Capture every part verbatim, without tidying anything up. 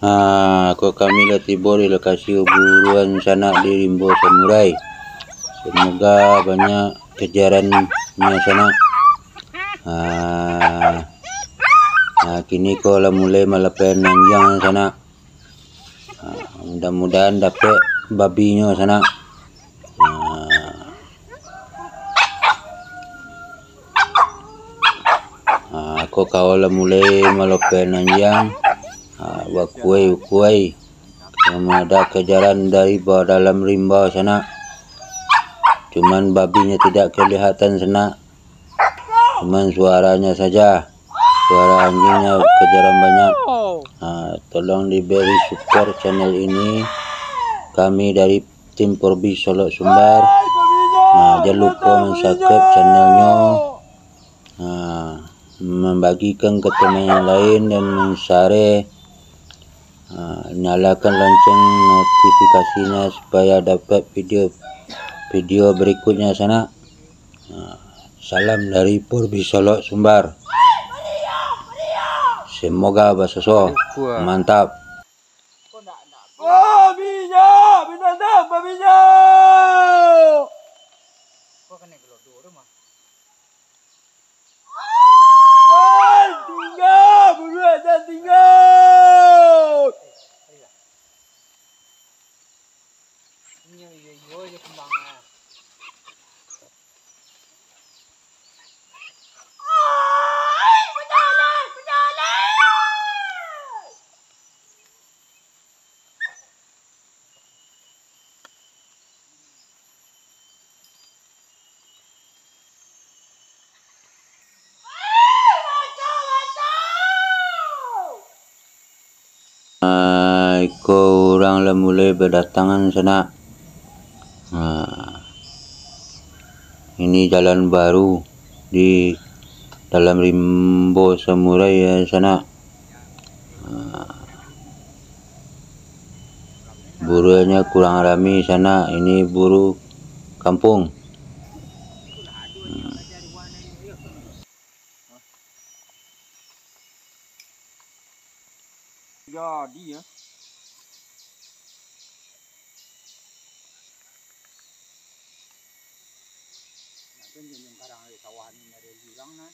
Ha, ko kami lah tibo di lokasi buruan sanak di Rimbo Samurai. Semoga banyak kejarannyo sanak. Ha, ha, kini ko lah mulai malapeh nanjiang sanak. Ha, mudah-mudahan dapek babinyo sanak. Ha. Ha, ko kawan lah mulai malopeh nanjiang, ha, bakuai-ukuai. Yang ada kejaran dari bawah dalam rimba sanak. Cuman babinyo tidak kelihatan sanak. Cuman suaranya saja. Suara anjingnya kejaran banyak. Ha, tolong diberi support channel ini. Kami dari tim Porbi Solok Sumbar. Nah, jangan lupa men-subscribe channelnyo. Nah, membagikan ke teman yang lain dan men-share. Nah, nyalakan lonceng notifikasinya supaya dapat video-video berikutnya sanak. Nah, salam dari Porbi Solok Sumbar. Semoga basoso. Mantap. Babinyo, binatang babinyo. Jan tingga, buruak jan tingga. Ah, iko urang lah mulai badatangan sanak. Ah, ini jalan baru di dalam Rimbo Samurai, ya, sanak. Ah, buruanyo kurang rami sanak, ini buru kampuang. Hmm. Jadi, ya. Nak kan janjang karang dari sawah ni, dari jurang nah.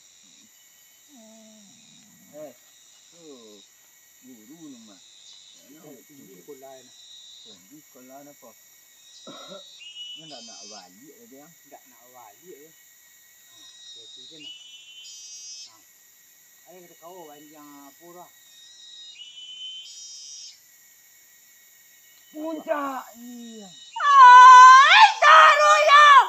Eh, tu guru ni mah. Eh, tinggi sekolah ni. Tinggi sekolah ni apa? Ni ndak nak balik lagi, ya? Ndak nak balik, ya. Ha, jadi kan, nah. Ha. Ayo kita kawa banjang pura. Puncak ni. Ai, daruyang!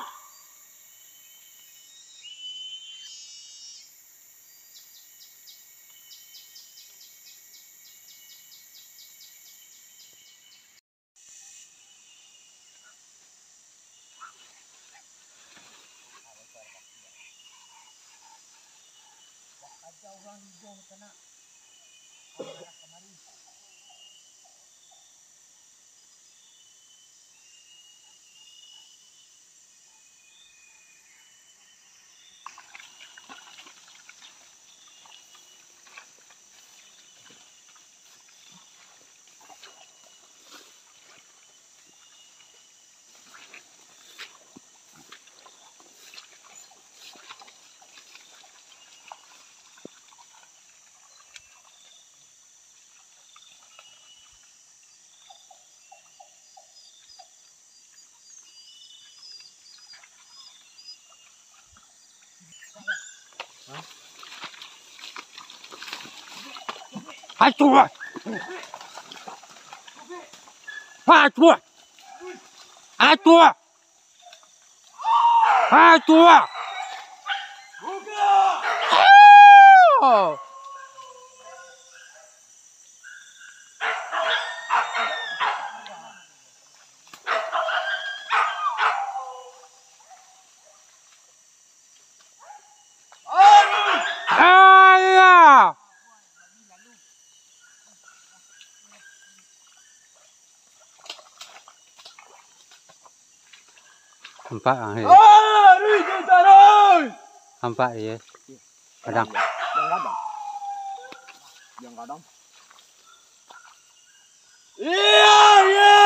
Acuah! Acuah! Acuah! Acuah! Alah! Nampak ah, ye. Nampak ye. Kadang. Yang kadang. Yang kadang. Iyo, iyo!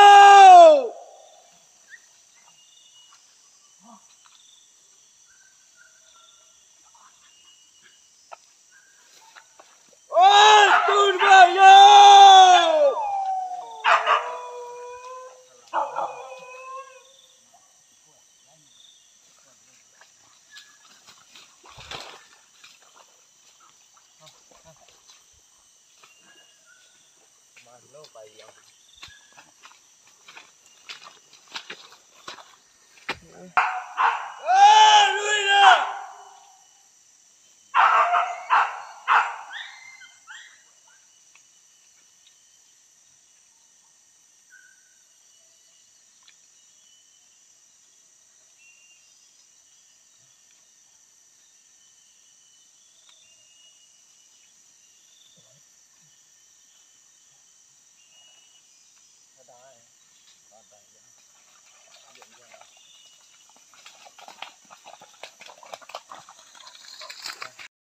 Astagfirullah!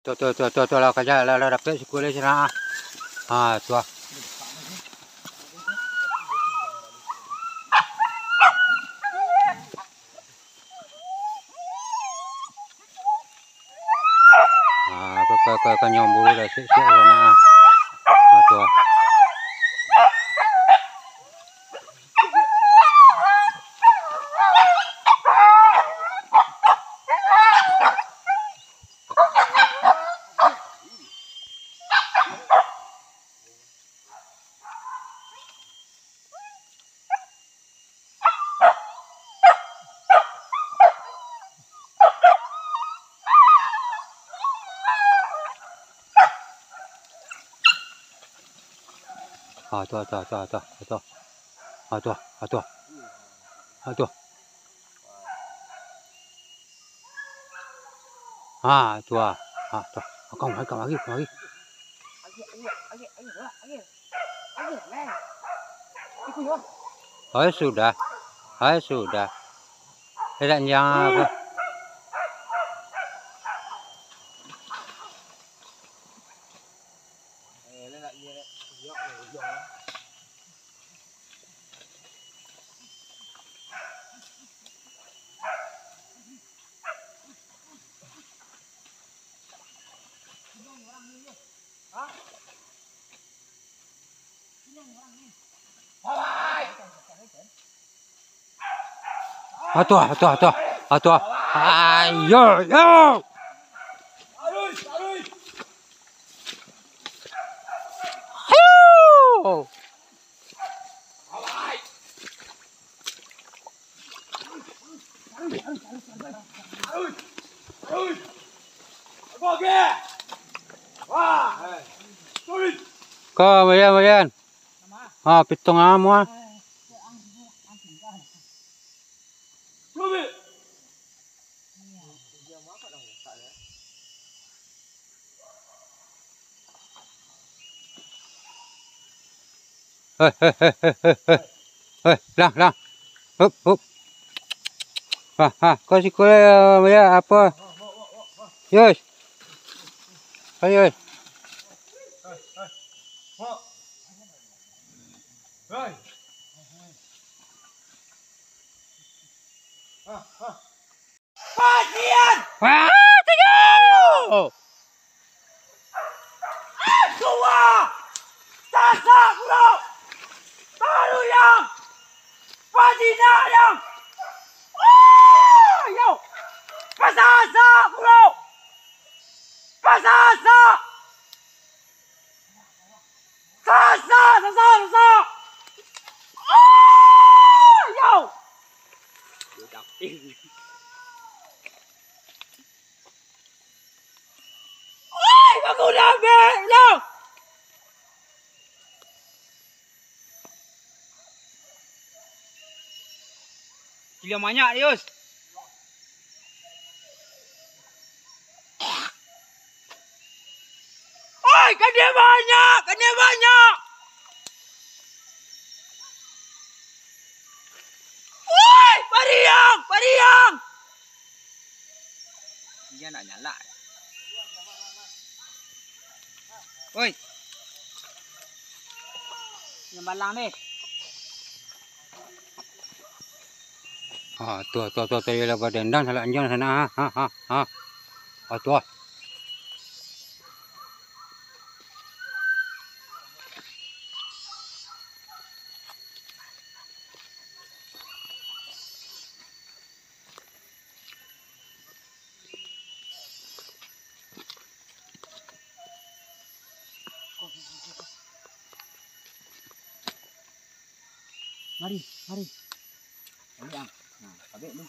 Tu, tu, tu, tu, tu, lah, kaja, lah, lah, dapek sikua lai sinan, ah. Ha, tu, ah. Ha, ka, ka, ka, ka nyombo dah, siap-siap sinan, ah. Ha, tu, ah. Ah, tu, ah, tu, ah, tu, ah, tu, ah, tu. Ah, tu, ah, tu, ah. Ah, tu. Ah, tu, ah. Ah, tu. Kau mari, kau mari, kau mari. Hai, sudah. Hai, sudah. Tidak nyang apa. Atuh, atuh, atuh, atuh. Ayo, yo. Ayo. Ko, Mayan, Mayan. Ha, pitong amu, ah. Hei, hei, hei, hei, hei, hei. Hei, lang, lang. Hup, hup. Ha, ha, kau sikul, eh, ya, apa? Yus. Ayo, Yus. Pasian! Ah, tiga! Tua! Sasak pulo! Taruyang! Pajinak yang! Wah! Yo! Pasasak pulo! Pasasak! Sasak! Sasak! Sasak! Wah! Yo! Oi, bagulah, bek, lah! Gila banyak, Yus. Oi, kan dia banyak, kan dia banyak. Oi, pariang, pariang. Dia nak nyalak. Oi. Yang balang deh. Ah, tu, tu, tu, tu, lah badendang salah anjing sana. Ha, ha, ha. Ah, tu, ah. Mari, mari. Mari, ang. Nah, tabek lu.